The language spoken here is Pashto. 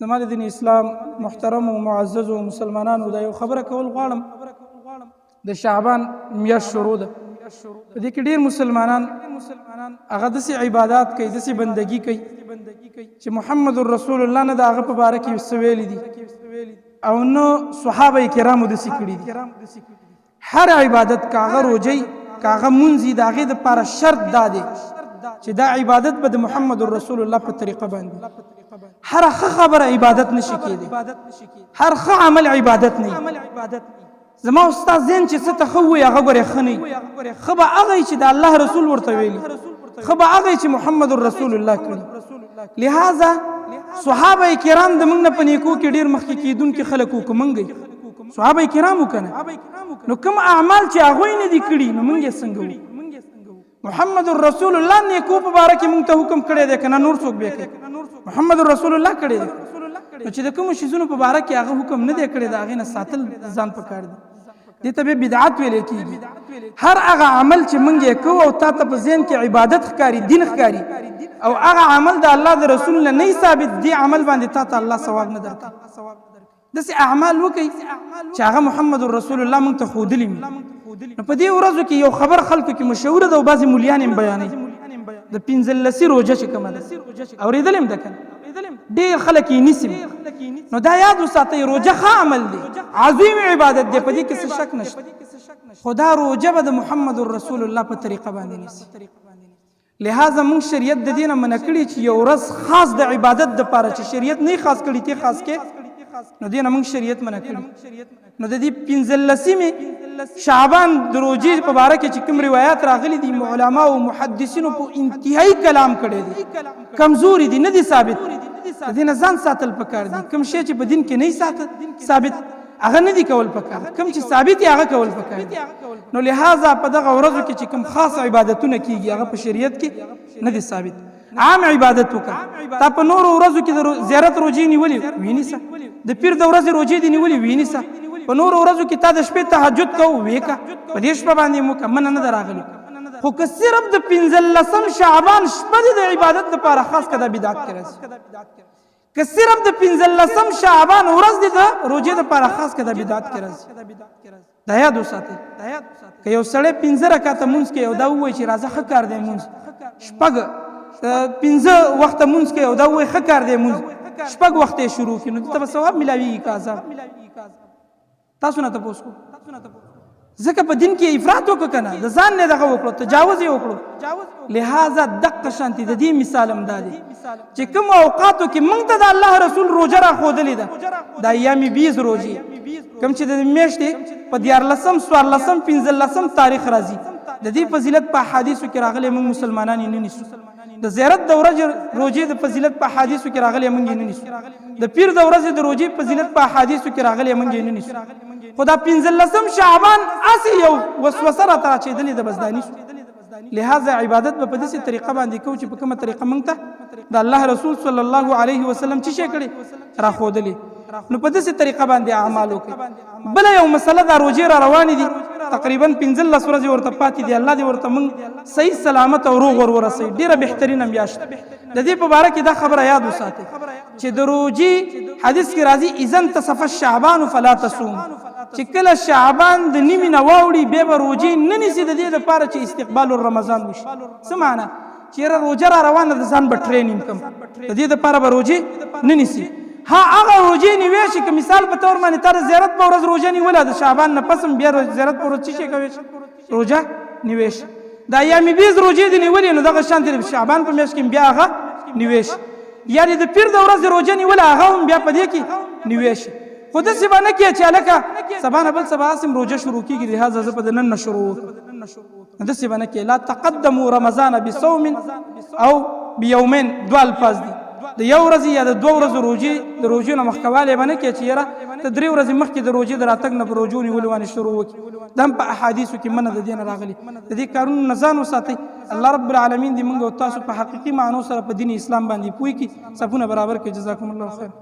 زما د دین اسلام محترم او معزز او مسلمانانو، دا یو خبره کول غواړم. د شعبان میاشت شروع ده، په دې کې ډیر مسلمانان هغه داسې عبادت کوي، داسې بندگی کوي چې محمد رسول الله نه د هغه په باره کې څه ویلي دي او نه صحابه کرامو داسې کړي دي. هر عبادت، که هغه روژه، که هغه مونځ، د هغې دپاره شرط دا دی چې دا عبادت به د محمد رسول الله په طریقه باندې. هر ښه خبره عبادت نشي کېدی، هر ښه عمل عبادت نه. زما استاد ذهن چې څه ته ښه ووایي هغه ګورې ښه نه. ښه به هغه چې د الله رسول ورته ویلي، ښه به هغه چې محمد رسول الله کړي. لہذا صحابه کرام د موږ نه په نیکو کې ډیر مخکې کېدونکي خلک وو، که موږ صحابه کرام وکنه. نو کوم اعمال چې هغوی نه دي کړي، نو موږ یې څنګه وو؟ محمد رسول الله نیکو په باره کې موږ ته حکم کړی دی که نه؟ نور څوک بیا کوي؟ محمد رسول الله کړی دی. نو چې د کومو شیزونو په باره کې هغه حکم نه دی کړی، د هغې نه ساتل ځان پکار دی. دې ته به بدعت ویل کېږي. هر هغه عمل چې موږ یې کوو او تا ته په ذهن کې عبادت ښکاري، دین ښکاري، او هغه عمل د الله د رسول نه نه ثابت دی، عمل باندې تا ته الله ثواب نه درکوي. داسې اعمال وکړئ چې هغه محمد رسول الله موږ ته ښودلي وي. نو په دې ورځو کې یو خبر خلکو کې مشهوره ده او بعضې مولیان یې بیانوي، د پنځلسي روژه چې کومه ده، اورېدلې هم ده که نه؟ ډېر خلک یې نیسي. نو دا یاد وساتئ، روژه ښه عمل دی، عظیم عبادت دی، په دې کې څه شک نشته، خو دا روژه به د محمد رسول الله په طریقه باندې نیسي. لہذا موږ شریعت د دینه منع کړی چې یو ورځ خاص د عبادت د پاره چې شریعت نه خاص کړي ته خاص کې، نو دینه موږ شریعت منع کړی. نو د دې 15مې شعبان د روزې په باره کې چې کوم روایت راغلي دي، علما او محدثینو په انتهایی کلام کړی دي، کمزوري دي، نه دي ثابت. د دې نه ځان ساتل پکار دي. کوم شی چې په دین کې نه ثابت، هغه نه دي کول پکار، کوم چې ثابت دی هغه کول پکار دي. نو لہذا په دغه ورځو کې چې کوم خاص عبادتونه کیږي، هغه په شریعت کې نه دي ثابت. عام عبادت وکړه. تا په نورو ورځو کې د زیارت روزې نیولې، وینیسه. د پیر د ورځې روزې دي نیولې، وینیسه. په نورو ورځو کې تا د شپې تهجد کو، ویکا، په دې شپه باندې مو منه نه راغلی. خو که صرف د 15 شعبان شپه د عبادت لپاره خاص کده، بدعت کې راځي. که صرف د 15 شعبان ورځ دی د روزې لپاره خاص کده، بدعت کې راځي. دا یاد وساتئ، که یو سړی 5 رکعاته مونځ کوي او دا ووایي چې راځه ښه کار دی مونځ، شپږ 5 وخته مونځ کوي او دا ووایي ښه کار دی مونځ، شپږ وخته یې شروع کړي، نو ته به ثواب ملاویږي که عذاب؟ تاسو نه تپوس کوم. ځکه په دین کې افراط وکړه کنه، د ځان نه دغه وکړو، تجاوز یې وکړو. لہذا دقه شانتي د دې مثال هم دا دی چې کوم اوقاتو کې مونږ ته د الله رسول روزه را ښودلې ده، د ایام بیض روزي کوم چې د میاشتې په 13م، 14م، 15م تاریخ راځي، د دې فضیلت په حدیثو کې راغلی، مونږ مسلمانان یې نه نیسو. د زیارت د ورځې روزې د فضیلت په حدیثو کې راغلی، مونږ یې نه نیسو. د پیر د ورځې د روزې فضیلت په حدیثو کې راغلی، مونږ یې نه نیسو. خو دا 15 شعبان هسې یو وسوسه راته راچېدلې ده، بس دا نیسو. لہذا عبادت به په داسې طریقه باندې کوو چې په کومه طریقه مونږ ته د الله رسول صلی الله علیه وسلم چې شي کړي را ښودلې، نو په داسې طریقه باندې اعمال وکړي. بله یو مسله، دا روژې را روانې دي، تقریبا 15 ورځې ورته پاتې دي. الله دې ورته مونږ صحیح سلامت او روغ ور ورسوي. ډېره بهترینه میاشت. د دې په باره کې دا خبره یاد وساتئ چې د روژې حدیث کې راځي، اذا انتصف الشعبان فلا تصوم، چې کله شعبان د نیمې نه واوړي، بیا به روژې نه نیسي، د دې لپاره چې استقبال رمضان وشي. څه معنا؟ چې یاره روژه را روانه ده، ځان به training کم، د دې لپاره به روژې نه نیسي. ها، هغه روژې نیوی شي که مثال په تور باندې تا د زیارت په ورځ روژه نیوله، د شعبان نه پس هم بیا زیارت په ورځ څه شی کوی شي؟ روژه نیوی شي. د ایام بیض روژې دې نیولې، نو دغه شان د شعبان په میاشت کې بیا هغه نیوی شي. یعنې د پیر د ورځې روژه نیوله، هغه هم بیا په دې کې نیوی شي. خو داسې به نه کړې چې هلکه سبا نه بل سبا هسې هم روژه شروع کېږي، لهذا زه په د نن نه شروع وکړم. داسې به نه کړې. لا تقدموا رمضان بصوم او بیومین، دوه الفاظ دي، د یو ورځې یا د دوه ورځو روژې د روژې نه مخکوالی به نه کړې چې یاره ته 3 ورځې مخکې د روژې د راتګ نه په روژو نیولو باندې شروع وکړي. دا هم په احادیثو کې منع د دې نه راغلي. د دې کارونو نه ځان وساتئ. الله رب العالمین دې موږ او تاسو په حقیقي معنو سره په دین اسلام باندې پوه کړي، صفونه برابر کړي. جزاکم الله خیر.